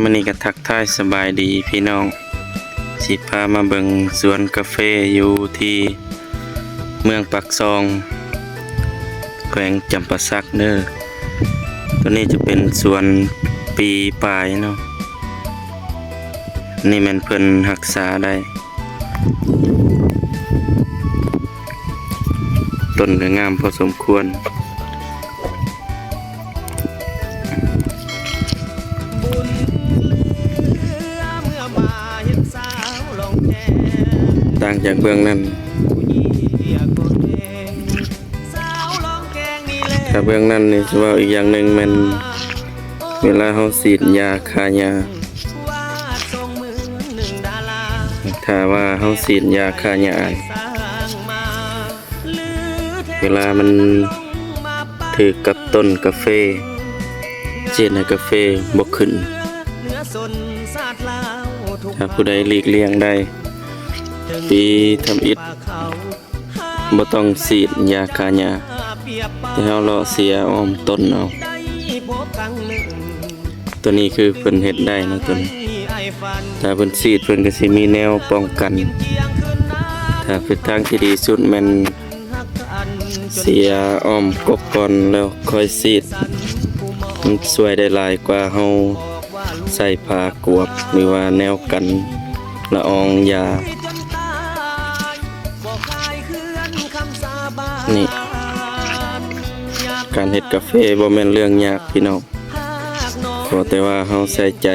ມື້ນີ້ກໍທັກທາຍສະບາຍດີພີ່ນ້ອງ ຊິພາມາເບິ່ງສວນກາເຟຢູ່ທີ່ເມືອງປາກຊ່ອງ ແຂວງຈຳປາສັກເດີ. ຕົວນີ້ຈະເປັນສວນປີປາຍເນາະ ນີ້ແມ່ນເພິ່ນຮັກສາໄດ້ ຕົ້ນກໍງາມພໍສົມຄວນ. ຕ່າງຈາກເບື້ອງນັ້ນ ຖ້າເບື້ອງນັ້ນນີ້ ຊິເວົ້າອີກຢ່າງໜຶ່ງແມ່ນ ເວລາເຮົາສີດຢາຂ້າຫຍ້າ ຖ້າວ່າເຮົາສີດຢາຂ້າຫຍ້າ ເວລາມັນຖືກກັບຕົ້ນກາເຟ ຊິເຮັດໃຫ້ກາເຟບໍ່ຂຶ້ນ. ຖ້າຜູ້ໃດຫຼີກລ່ຽງໄດ້ ປີທຳອິດ ບໍ່ຕ້ອງສີດຢາຂ້າຫຍ້າ ແຕ່ເຮົາເລາະເສຍອ້ອມຕົ້ນເອົາ. ຕົວນີ້ຄືເພິ່ນເຮັດໄດ້ເນາະ ຕົວນີ້ ຖ້າເພິ່ນສີດ ເພິ່ນກໍຊິມີແນວປ້ອງກັນ. ຖ້າເປັນທາງທີ່ດີສຸດແມ່ນເສຍອ້ອມກົກກ່ອນ ແລ້ວຄ່ອຍສີດ ມັນຊ່ວຍໄດ້ຫຼາຍກວ່າເຮົາໃສ່ຜ້າກວາດ ຫຼືວ່າແນວກັນລະອອງຢາ. ນີ້ ການເຮັດກາເຟບໍ່ແມ່ນເລື່ອງຍາກພີ່ນ້ອງ ຂໍແຕ່ວ່າເຮົາໃສ່ໃຈ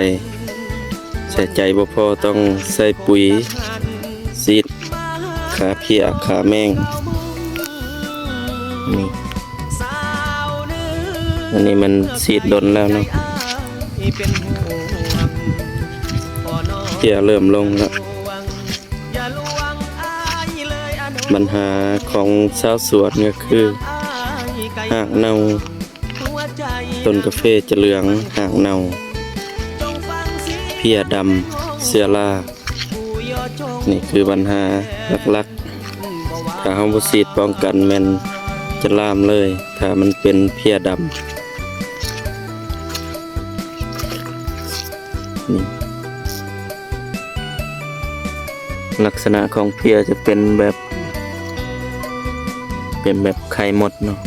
ໃສ່ໃຈບໍ່ພໍ ຕ້ອງໃສ່ປຸ໋ຍ ສີດຂ້າເພຍຂ້າແມງ. ນີ້ ອັນນີ້ມັນສີດດົນແລ້ວເນາະ ເພຍເລີ່ມລົງແລ້ວ. ບັນຫາຂອງຊາວສວນກໍຄືຮາກເນົ່າ ຕົ້ນກາເຟຈະເຫຼືອງ ຮາກເນົ່າ ເພຍດຳ ເຊື້ອລາ ນີ້ຄືບັນຫາຫຼັກໆ. ຖ້າເຮົາບໍ່ສີດປ້ອງກັນແມ່ນຈະລາມເລີຍ ຖ້າມັນເປັນເພຍດຳ. ນີ້ ລັກສະນະຂອງເພຍຈະເປັນແບບ ເປັນແບບໄຂ່ມົດເນາະ.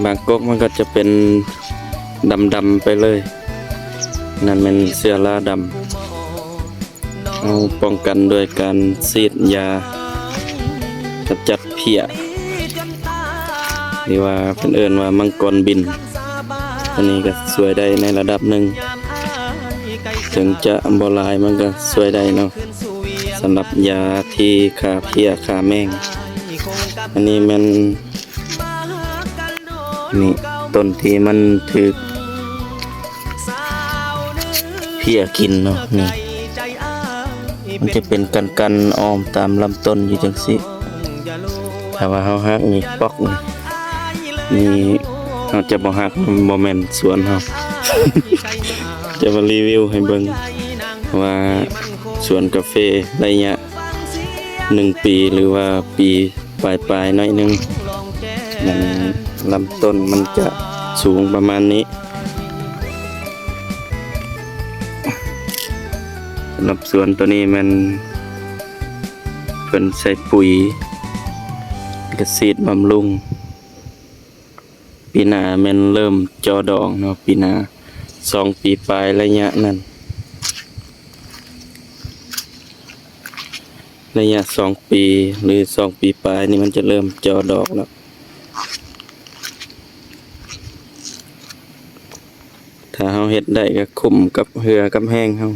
ບາງກົກມັນກໍຈະເປັນດຳໆໄປເລີຍ ນັ້ນແມ່ນເຊື້ອລາດຳ. ເຮົາປ້ອງກັນໂດຍການສີດຢາກຳຈັດເພຍ ຫຼືວ່າເພິ່ນເອີ້ນວ່າມັງກອນບິນ. ອັນນີ້ກໍຊ່ວຍໄດ້ໃນລະດັບໜຶ່ງ ເຖິງຈະບໍ່ຫຼາຍມັນກໍຊ່ວຍໄດ້ເນາະ ສຳລັບຢາທີ່ຂ້າເພຍຂ້າແມງ. ອັນນີ້ແມ່ນ ນີ້ ຕົ້ນທີ່ມັນຖືກເພຍກິນເນາະ ນີ້ ມັນຈະເປັນກັນໆອ້ອມຕາມລຳຕົ້ນຢູ່ຈັ່ງຊີ້. ຖ້າວ່າເຮົາຫັກນີ້ ປອກນີ້ ນີ້ ເຮົາຈະບໍ່ຫັກ ມັນບໍ່ແມ່ນສວນເຮົາ. ຈະມາຣີວິວໃຫ້ເບິ່ງວ່າສວນກາເຟໄລຍະໜຶ່ງປີ ຫຼືວ່າປີ ປາຍໆໜ້ອຍໜຶ່ງ ມັນ ລຳຕົ້ນມັນຈະສູງປະມານນີ້. ສຳລັບສວນໂຕນີ້ແມ່ນເພິ່ນໃສ່ປຸ໋ຍ ກະສີດບຳລຸງ. ປີໜ້າແມ່ນເລີ່ມຈໍດອກເນາະ ປີໜ້າ ສອງປີປາຍໄລຍະນັ້ນ ໄລຍະສອງປີ ຫຼື ສອງປີປາຍນີ້ ມັນຈະເລີ່ມຈໍດອກແລ້ວ. ຖ້າເຮົາເຮັດໄດ້ກໍຄຸ້ມກັບເຫື່ອກັບແຮງເຮົາ.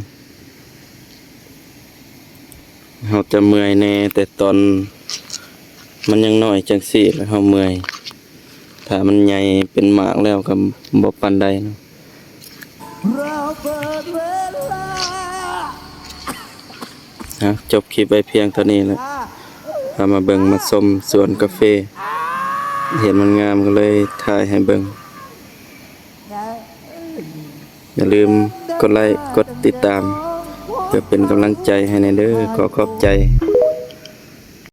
ເຮົາຈະເມື່ອຍແດ່ ແຕ່ຕອນມັນຍັງນ້ອຍຈັ່ງຊີ້ແຫຼະເຮົາເມື່ອຍ, ຖ້າມັນໃຫຍ່ເປັນໝາກແລ້ວກໍບໍ່ປານໃດເນາະ. ເອົາ ຈົບຄລິບໄວ້ພຽງເທົ່ານີ້ແຫຼະ, ພາມາເບິ່ງມາຊົມສວນກາເຟ, ເຫັນມັນງາມກໍເລີຍຖ່າຍໃຫ້ເບິ່ງ. ຢ່າລືມກົດໄລ້ກົດຕິດຕາມ ເພື່ອເປັນກຳລັງໃຈໃຫ້ແດ່ເດີ. ຂໍຂອບໃຈ.